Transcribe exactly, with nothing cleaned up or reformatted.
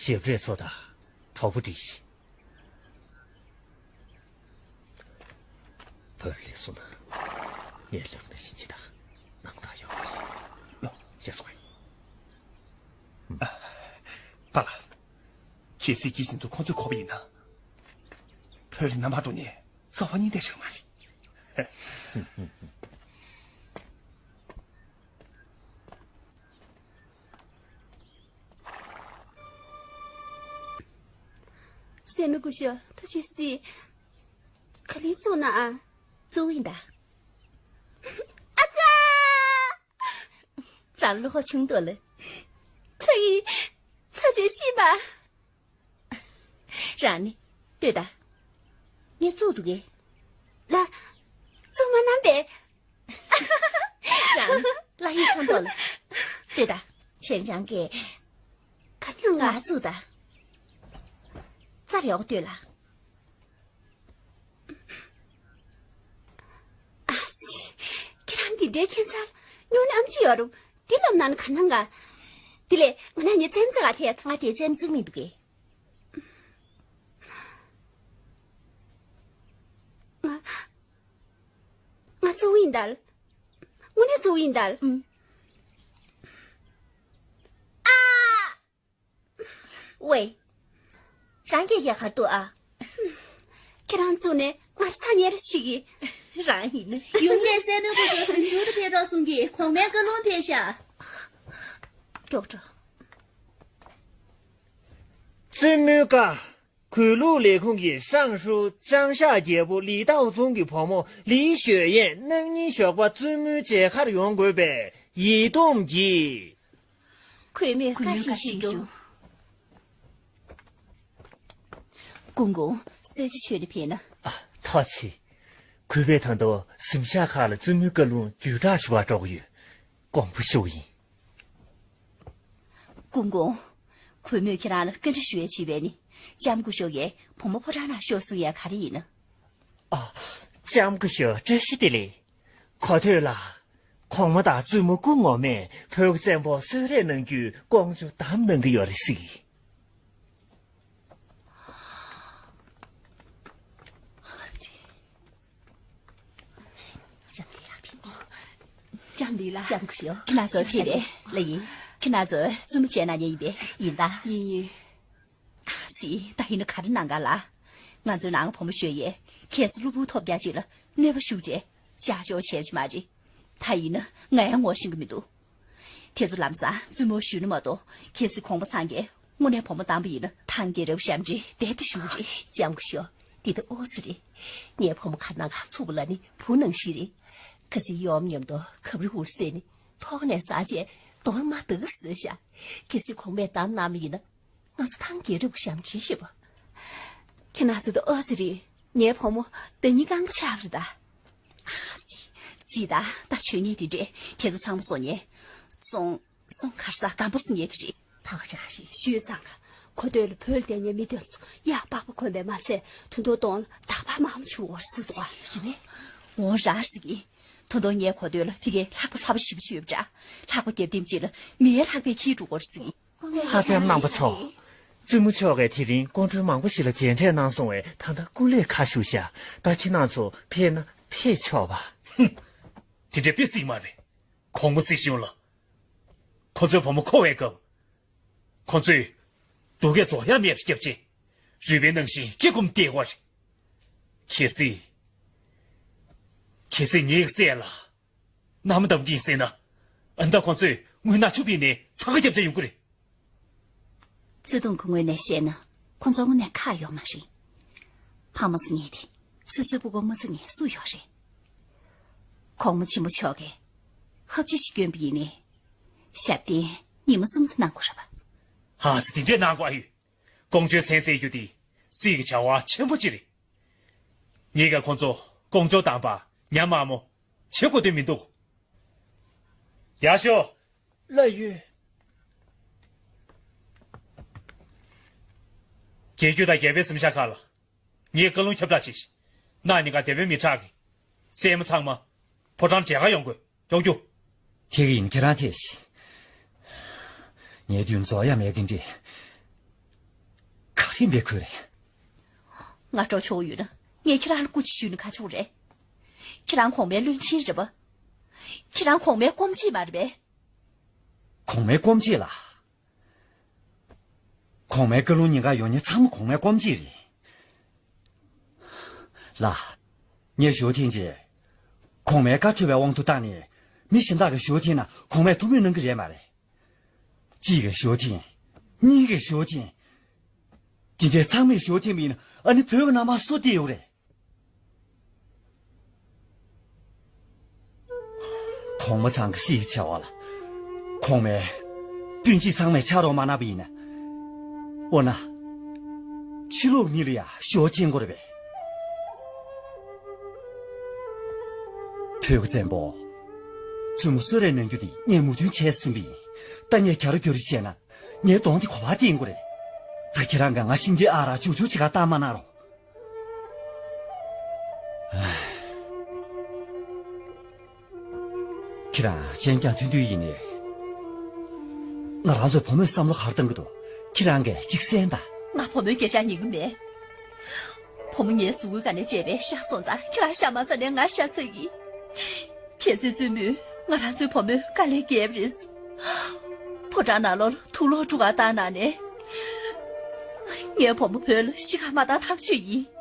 ཞབས་རས་ཚོ་དང་གྲོགས་པོ་བསྒྲིགས་ཤིག་བོད་ལ་སླེབས་སོང་ན་ངས་ལབ་ན་ཤེས་ཀྱི་ད། སྣང་དག་ཡོད་མ་རེད། ཤེས་སོང་ངས། པཱ་ལགས། གལ་སྲིད་དེ་བཞིན་དུ་ཁོང་ཚོས་གོ་བ་ཡིན་ན། བོད་ལ་ནམ་མཁའ་འགྲོ་ནས་རྩ་བ་ཉིད་དེ་ཧྲིལ་མ་རེད། སྲས་མོ་སྐུ་ཞབས་ཐུགས་རྗེ་གཟིགས། ག་ལེར་བཙུགས་ན་ཨ། བཙུགས་ཡིན་ད། ཨ་ཙ། རང་བློ་ཁོག་ཆུང་དོ་ལེ། ཚ་ཡི། ཚ་བྱེད་ཤེས་པ། རང་ནི། ལྟོས་ད། ངས་བཙུགས་འདུག་གས། ལ། བཙུགས་མ་གནང་པས། རང་ནི་ལ་ཡིད་ཚང་དོ་ལ། ལྟོས་ད། ཁྱེད་རང་གིས། ག་རེ་གནང་ག་ང་བཙུགས་ད། རྩ་ལས་འོག་ལྟོས་ལ། ཨ་ཙི། ཁྱེད་རང་འདི་འདྲའི་ཁྱད་མཚར་སྨྱུང་གནས་ཨམ་ཆི་ཡོད་རུང་འདི་ལབ་ན་ནི་ག་གནང་ག་དེ་ལས་ང་ན་ཉི་ཙེམ་ཙེ་ག་ཐེ་ང་དེ་ཙེམ་ཙེ་མི་འདུག་གས། ང་། ང་བཙུགས་ཡིན་ད། དངོས་གནས་བཙུགས་ཡིན་ད། ཨ། ཝེ། རང་གིས་ཡག་ག་འདུག་ཨ། ཁྱེད་རང་བཙུགས་ནས་ང་ར་ཚ་ཉེ་ར་ཞིག་གིས། རང་ཡིན་ན། ཡུམ་ངས་སྲས་མོའི་སྐུ་ཞབས་གཟིམ་ཆུང་དུ་ཕེབས་རོགས་གསུང་གིས་གོང་མའི་བཀའ་ལུང་ཕེབས་ཤག་མགྱོགས་འགྲོ། བཙུན་མོའི་བཀའ། གུས་ལུགས་ལས་ཁུངས་ཀྱི་ཧྲང་ཧྲུའུ་ཅང་ཤག་རྒྱལ་པོ་ལི་ཏའོ་ཙུང་གི་བུ་མོ་ལི་ཞོ་ཡན་གནངས་ཉིན་ཞོགས་པ་བཙུན་མོའི་མཇལ་ཁར་ཡོང་དགོས་པའི་ཡིད་འདོམས་ཀྱིས། གུས་མོས་བཀའ་བཞིན་བཞིན་དུ། སྐུ་ངོ། གསོལ་ཇ་མཆོད་ནས་ཕེབས་ན། ཨ། ཐུགས་རྗེ་ཆེ། གུས་པས་ད་དུང་གཟིམ་ཤག་ཁག་ལ་བཙུན་མོའི་བཀའ་ལུང་བརྒྱུད་བསྒྲགས་ཞུ་བར་འགྲོ་གི་ཡོད། དགོངས་པ་ཞུ་གི་ཡིན། སྐུ་ངོ། གུས་མོས་ཁྱེད་རང་ལ་བཀའ་འདྲི་ཞུ་ཡས་བྱས་པས་ནི། ལྕམ་སྐུ་ཞབས་ཀྱིས་བུ་མོ་ཕོ་བྲང་ནང་ཤོག་གསུང་ཡས་ག་རེ་ཡིན་ན། ཨ། ལྕམ་སྐུ་ཞབས་བཀྲ་ཤིས་བདེ་ལེགས། གོ་ཐོས་ལགས། གོང་མ་དང་བཙུན་མོ་སྐུ་ངོ་མས་བོད་ཀྱི་བཙན་པོ་གསོལ་རས་གནང་རྒྱུའི་ཀོང་ཇོ་བདམས་གནང་གི་ཡོད་རེད་ཟེར། ལྕམ་ལི་ལགས། ལྕམ་ལི་ལགས། ལྕམ་སྐུ་ཞབས། ཁྱེད་རང་ཚོ་བྲིས་པས། ལགས་ཡིན། ཁྱེད་རང་ཚོ་བཙུན་མོ་མཇལ་གནང་མཁན་ཡིན་པས། ཡིན་ད། ཡིན་ཡིན། ཨ་ཙི། ད་ཡིན་ན་ག་རེ་གནང་ག་ལ། ང་ཚོའི་ནང་བུ་མོ་ཞོ་ཡས་གལ་སྲིད་གློ་བུར་ཐོབ་རྒྱག་ཅིག་ལ་གནོད་པ་ཤུགས་ཆེ་ཅག་ཅོག་བྱས་ཀྱི་མ་རེད། ད་ཡིན་ན་ང་ཡང་ངོ་ཤེས་ཀྱི་མི་འདུག་དེ་ཚོ་ལམ་སང་བཙུན་མོ་ཞུས་ན་མ་གཏོགས་གལ་སྲིད་གོང་མ་ཚང་གིས་དངོས་གནས་བུ་མོ་བདམས་པ་ཡིན་ན་ཐང་གི་རབ་ཞབས་འདྲེན་རྦད་དེ་ཞུ་གི་རེད། ལྕམ་སྐུ་ཞབས། འདི་ད་ཨོ་ཙི་རེད། ངའི་བུ་མོ་ག་ནང་ག་ཚུགས་པ་ལ་ནི་བུ་ནང་བཞིན་རེད། གལ་སྲིད་ཡོམ་ཉམས་དོ་གབ་རི་འུར་རྩེ་ནི་ཐོག་ནས་ཟ་བྱས་གདོང་མ་དག་གི་བཟོས་ཤག་གལ་སྲིད་གོང་མས་བདམས་གནང་བ་ཡིན་ན། ང་ཚོ་ཐང་རྒྱལ་རབས་ཞབས་འདྲེན་རེད་པ། ཁྱེད་རང་ཚོ་ད་ཨོ་ཙི་རེད། ངའི་བུ་མོ་ཟླ་ཉིན་རྐང་པ་ཆག་རེད་ད། ཨ་ཙི། ཙི་ད། ད་ཆོས་ཉིད་དེ་འདྲས་དེ་ཚོ་ཚང་མ་སོང་ཉེ། སོང་། སོང་གར་ས་སྐམ་པོ་སོང་ཉེ་དེ་རེད། ད་ག་ཅག་རེད། ཞུས་ཙང་ག་གོ་ཐོས་ལ་བོད་ལ་བསྡད་ཉེ་མི་དེ་ཚོ་ཡག་པགས་པ་གོན་པས་མ་ཚད་ད་དུང་གདོང་ལ་དག་པ་མང་པོ་བྱུག་འོར་སུ་ཚོ། རེད་པས། འོ་ར་ཟིག་གི་ད་དུང་ངའི་གོ་ཐོས་ལ་ཕ་གིའི་ལྷགས་པ་ཚ་པོ་ཞིབ་ཞིབ་འདྲ། ལྷགས་པ་རྒྱབ་ལྟེམ་ཅིག་ལ་མིའི་ལྷགས་པས་ཁྱིལ་འགྲོ་འོར་ཟིག་གི་ཧ་ཅང་རྣམ་པ་ཚོ། བཙུན་མོ་མཆོག་གིས་དེ་རིང་སྐུ་མགྲོན་མང་པོ་ཞིག་ལ་མཇལ་འཕྲད་གནང་སོང་བས་ད་ལྟ་སྐུ་ལས་ཁ་ཞུ་ཤག་ད་ཁྱེད་རང་ཚོ་ཕེབས་ན་ཕེབས་ཆོག་པ། ཧུམ། དེ་འདྲ་དཔེ་སྲིད་མ་རེད། གོང་མ་སྲིད་གཞུང་ལ། ཁོ་ཚོའི་བུ་མོ་འཁོར་བའི་སྐབས། ཁོ་ཚོས་སྡུག་སྐད་རྫོགས་ཡ་མེད་པར་བརྒྱབ་རྗེས། རུས་པའི་ནང་བཞིན་སྐྱེ་ཁུམ་བསྡད་ཡོད་རེད། གལ་སྲིད། གལ་སྲིད་ངའི་སྲས་ལ། མནའ་མ་བདམས་ཀྱི་ཡིན་ཟེར་ན། ཨ་ད་ཁོ་ཚོས་དངུལ་མནའ་ཆུ་ཕུད་ནས་འཚང་ཁ་རྒྱབ་བྱས་ཡོང་གི་རེད། བརྩེ་དུང་གི་ངོས་ནས་བཤད་ན་ཁོ་ཚོ་དངོས་གནས་ཁག་ཡོད་མ་རེད། ཕ་མ་ཟེར་མཁན་དེ་སོ་སོའི་སྤུ་གུ་མ་བརྩི་མཁན་སུ་ཡོད་རེད། གོང་མ་ཆེན་པོ་མཆོག་གིས་ཧབ་ཆི་ཞིག་བསྐྱོན་པ་ཡིན་ནའི། ཞབས་བརྟན་ཉི་མ་གསུམ་ཙམ་གནང་དགོས་རེད་པ། ཧ་ཙི་དེ་འདྲས་གནང་དགོས་ཨ་ཡོད། ཀོང་ཇོའི་མཚན་བརྩེ་རྒྱུ་དེ་སྲིད་ཀྱི་བྱ་བ་ཆེན་པོ་ཅིག་རེད། ངས་ཀྱང་ཁོང་ཚོ་ཀོང་ཇོ་དམ་པ་ཉམས་དམའ་མོ་བྱེད་དགོས་དོན་མི་འདུག་ཡག་ཤོས། ལགས་ཡོད། རྒྱལ་རྒྱུད་དང་རྒྱལ་པོའི་གཟིམ་ཤག་ཁག་ལ་ངས་བཀའ་ལུང་ཁྱབ་བསྒྲགས་བྱས་ཤིང་། གནངས་ཉིན་ཀ་སྡེ་དཔོན་མི་དྲག་གིས་སྲས་མོ་ཚང་མ་ཕོ་བྲང་མཇལ་ཁར་ཡོང་དགོས། མགྱོགས་རྒྱུགས། ཐིག་ཡིན་ཁྱེད་རང་ཐེ་ཤི། ངའི་མདུན་རྫོགས་ཡ་མེད་ཀིན་ཏི། ཁྲིམས་འབེ་ཁོས་རེད། ང་སྤྲོ་ཆོག་ཡོད་ན་ངས་ཁྱེད་རང་ལ་སྐུ་མཁྱེན་ཞུས་ན་ག་ཆོག་རེད། ཁྱེད་རང་གོང་མའི་བློན་ཆེན་རེད་པ། ཁྱེད་རང་གོང་མའི་སྐོམ་ཆེད་མ་རེད་པས། གོང་མའི་སྐོམ་ཆེད་ལ། གོང་མའི་བཀའ་ལུང་ཉེན་ཁ་ཡོང་མཁན་ཚང་མ་གོང་མའི་སྐོམ་ཆེད་རེད། ལ། ངས་ཞུ་འཐེན་རྗེས། གོང་མའི་བཀའ་འཁྲོལ་བའི་དབང་དུ་བཏང་ནས། མི་གཞན་དག་གིས་ཞུ་འཐེན་ན་གོང་མས་ཐུགས་མོས་གནང་གི་རེད་མ་རེད། གཅིག་གིས་ཞུ་འཐེན། གཉིས་ཀྱིས་ཞུ་འཐེན། དེ་འདྲའི་ཚང་མས་ཞུ་འཐེན་པ་ཡིན་ན་ཨ་ནི་བོད་ཀྱི་མནའ་མར་སུ་བསྡད་ཡོད་རེད། གོང་མ་ཚང་གི་སྲིད་ཀྱི་བྱ་བ་ལ། གོང་མས་སྤུན་མཆེད་ཚང་མས་ཕྱག་རོགས་མ་གནང་བ་ཡིན་ན། འོ་ན། ཕྱི་ལོགས་མི་ལ་ཡང་ཞུ་འཐེན་དགོས་རེད་པས། བོད་ཀྱི་བཙན་པོ། བཙུན་མོ་གསོད་རེས་གནང་རྒྱུ་དེ་ངས་མོས་མཐུན་བྱས་ཟིན་པ་ཡིན། ད་ངས་ག་རེ་བྱ་རེ་བྱས་ན། ངའི་གདོང་དེ་ག་པར་བསྟན་དགོས་རེད། ད་ཁྱེད་རང་གིས་ང་ཤིང་རྟའི་ཨ་རག་ཅུག་ཅུག་བྱེད་ག་བཏང་མ་གནང་རོགས། ཁྱེད་རང་གཅེན་རྒྱ་མཐུན་འདུས་ཡིན་ནི། ང་རང་ཚོའི་བུ་མོས་བསམ་བློ་ག་རེ་བཏང་གི་འདུག་ཁྱེད་རང་གིས་གཅིག་གསན་དང་། ང་བུ་མོའི་སྐད་ཆ་ཉན་གི་མེད། བུ་མོ་ངའི་གཟུགས་པོའི་སྒང་ནས་བཅད་པའི་ཤ་སོང་ཙང་ཁྱེད་རང་ཤ་མ་ཟ་ནས་ང་ཤ་ཚ་གི། གལ་སྲིད་བཙུན་མོས་ང་རང་ཚོའི་བུ་མོའི་དཀའ་ལས་བརྒྱབ་རེད། ཕོ་བྲང་ནང་ལོགས་ལ་དུག་ལོག་འགྲོ་ག་བཏང་གནང་ནས། ངའི་བུ་མོ་བོད་ལ་གཤིས་ཀ་མ་བཏང་ཐག་ཆོད་ཡིན།